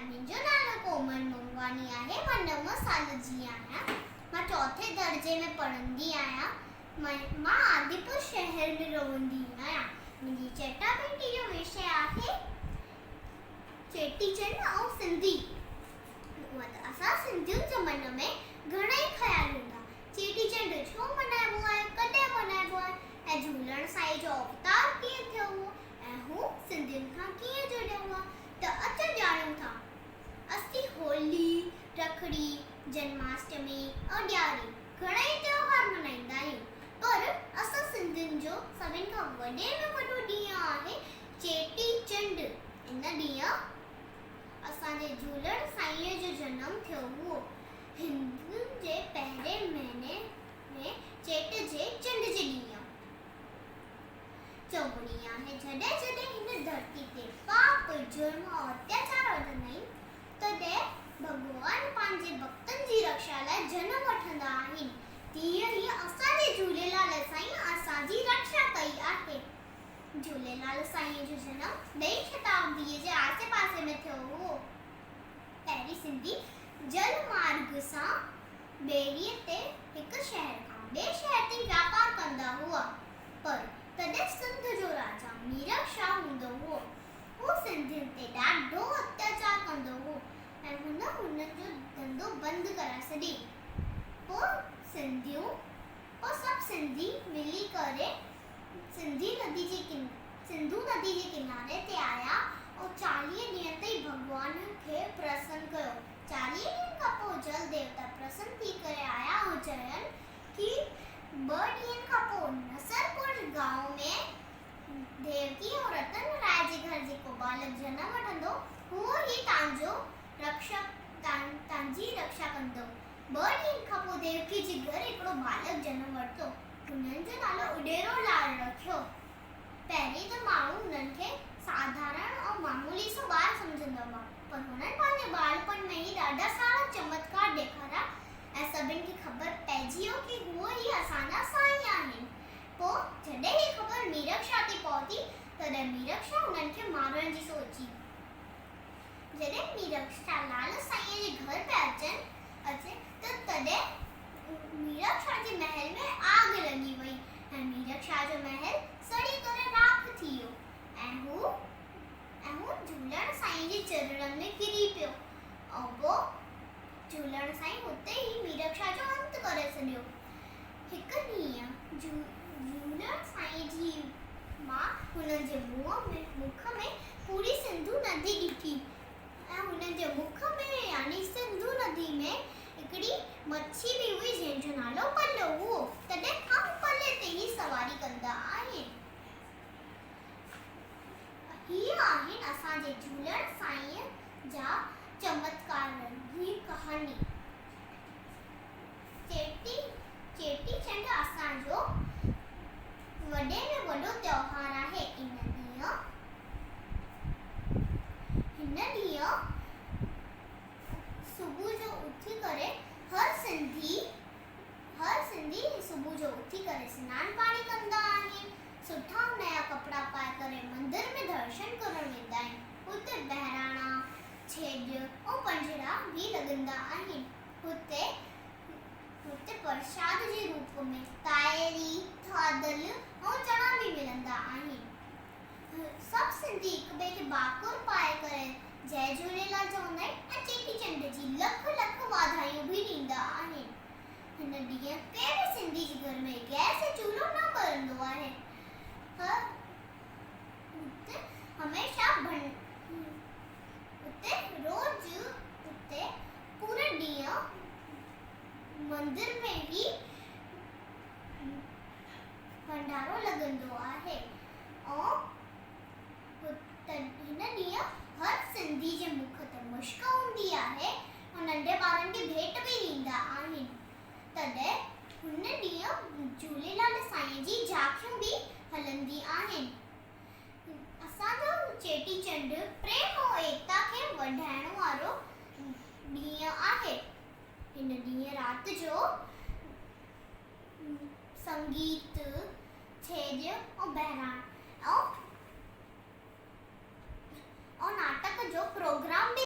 منهنجو نالو ڪومل منگواڻي آهي. مان نو سال جي آهيان. مان چوٿين درجي ۾ پڙهندي آهيان. مان آديپور شهر ۾ رهندي آهيان. منهنجي چٽاڀيٽي جو وشي آهي چيٽي چنڊ ۽ سنڌي. هونئن ته اسان سنڌين جي من ۾ گهڻائي خيال هوندا. چيٽي چنڊ ڇو ملهائبو آهي، ڪڏهن ملهائبو آهي ۽ جهولڻ سائين جو اوتار ڪيئن ٿيو هو ۽ هو سنڌين کان ڪيئن جڙيو هئا ته اچو ڄاڻون ٿا. اسين هولي، رکڙي، جنماشٽمي ۽ ڏياري گهڻائي تهوار ملهائيندا آهيون پر اسان سنڌين جو سڀن کان وڏي ۾ وڏو ڏينهن آهي چيٽي چنڊ. ان ڏينهن اسان جي جهولڻ سائينء جو جنم ٿيو هئو. هندن جي پهرين مهيني ۾ چيٽ جي چنڊ جي ڏينهن. چوڻي آهي، جڏهن جڏهن هن ڌرتي تي پاپ، جرم ۽ اتياچار وڌندا آهن، تڏهن ڀڳوان پنهنجي ڀڳتن جي رڪشا لاء جنم وٺندا آهن. تيئن ئي اسان جي جهوليلال سائين اسان جي رڪشا ڪئي آهي. جهوليلال سائينء جو جنم ڏهين شتابديء جي آسي پاسي ۾ ٿيو هئو. پهرين سنڌي جل مارگ سان ٻيڙيء تي هڪ شهر کان ٻئي شهر تائين واپار ڪندا هئا. پر تڏهن سنڌ جو راجا ميرڪ شاهه هوندو هئو. هو سنڌين تي ڏاڍو اتياچار ڪندو هو ۽ هن هنن جو ڌنڌو بند ڪرائي ڇڏي. پوء سنڌيون پوء سڀ سنڌي ملي ڪري سنڌي ندي جي سنڌو ندي جي ڪناري تي آيا ۽ 40 ڏينهن تائين ڀڳوان کي پرسن ڪيو. 40 ڏينهن کان پوء جل ديوتا پرسن ٿي ڪري آيا ۽ چين ڪي ٻه ڏينهن کان پوء نصرپور گانء ۾ ديوڪي ۽ رتن راء جي گهر جيڪو ٻالڪ جنم وٺندو اهو ئي تانجو رڪشڪ تانجي رڪشا ڪندو. ٻه ڏينهن کان پوء ديوڪي جي گهر هڪڙو ٻالڪ جنم ورتو. هنن جو نالو اڏيرو لال رکيو. پهرين ته ماڻهو هنن کي ساڌارڻ ۽ معمولي سو ٻار سمجهندا هئا، پر هنن پنهنجي ٻالپڻ ۾ ئي ڏاڍا سارا چمتڪار ڏيکاريا ۽ سڀن کي خبر پئجي ويو ڪي هو ئي اسان جا سائين آهن. پوء جڏهن هي خبر ميرڪ شاهه تي پهتي، تڏهن ميرڪ شاهه هنن کي مارڻ جي سوچي. جڏهن ميرڪ شاهه لال سائينء جي گهر پيا اچن اچي ته تڏهن ميرڪ شاهه جي محل ۾ آگ لڳي وئي ۽ ميرڪ شاهه جو محل سڙي ڪري راک ٿي ويو ۽ هو ۽ هو جهولڻ سائين جي چرڻن ۾ ڪري پيو ۽ پوء جهولڻ سائين اتي ئي ميرڪ شاهه جو انت ڪري ڇڏيو. هڪ ڏينهن جهولڻ سائين جي ماء هنن جي منهن ۾ مک ۾ پوري سنڌو ندي ڏٺي ۽ هنن جي مک ۾ يعني سنڌو ندي ۾ هڪڙي مڇي به هئي جنهن جو نالو پلو هئو. تڏهن کان هو پلي تي ئي سواري ڪندا آهن. هي آهن اسان جي جهولڻ سائين جا چمتڪارن جي ڪهاڻي. چيٽي چيٽي چنڊ اسان جو وڏي ۾ وڏو تيوهار آهي. ان ڏينهن هن ڏينهن صبح جو اٿي ڪري هر سنڌي هر سنڌي صبح جو اٿي ڪري سنان پاڻي ڪندا آهن. سٺا نيا ڪپڙا پائي ڪري مندر ۾ درشن ڪرڻ ويندا آهن. هتي بهراڻا، ڇيڄ ۽ پنجڙا به لڳندا آهن. هتي هتي پرشاد جي روپ ۾ تائري، ٿاڌل ۽ چڻا به ملندا آهن. سڀ سنڌي هڪ ٻئي کي ڀاڪر پائي ڪري جئي جهوليلال چوندا آهن ۽ چيٽي چنڊ جي لک لک واڌايون به ڏيندا آهن. هن ڏينهن ڪنهن به سنڌي جي گهر ۾ گئس يا چولهو نه ٻرندو آهي. هتي هميشه هتي روز هتي پوري ڏينهن مندر ۾ ئي ڀنڊارو لڳندو آهي ۽ هن ڏينهن هر سنڌي جي مک تي مشڪ هوندي آهي ۽ ننڍي ٻارن کي ڀيٽ به ڏيندا آهن. تڏهن هن ڏينهن جهوليلال سائين جي جهاڪيون به هلندي آهن. اسان جو چيٽي چنڊ پريم ۽ ايڪتا کي وڌائڻ وارو ڏينهن آهي. هن ڏينهن رات جو سنگيت، ڇيڄ ۽ بهراڻ ۽ ناٽڪ جو پروگرام به.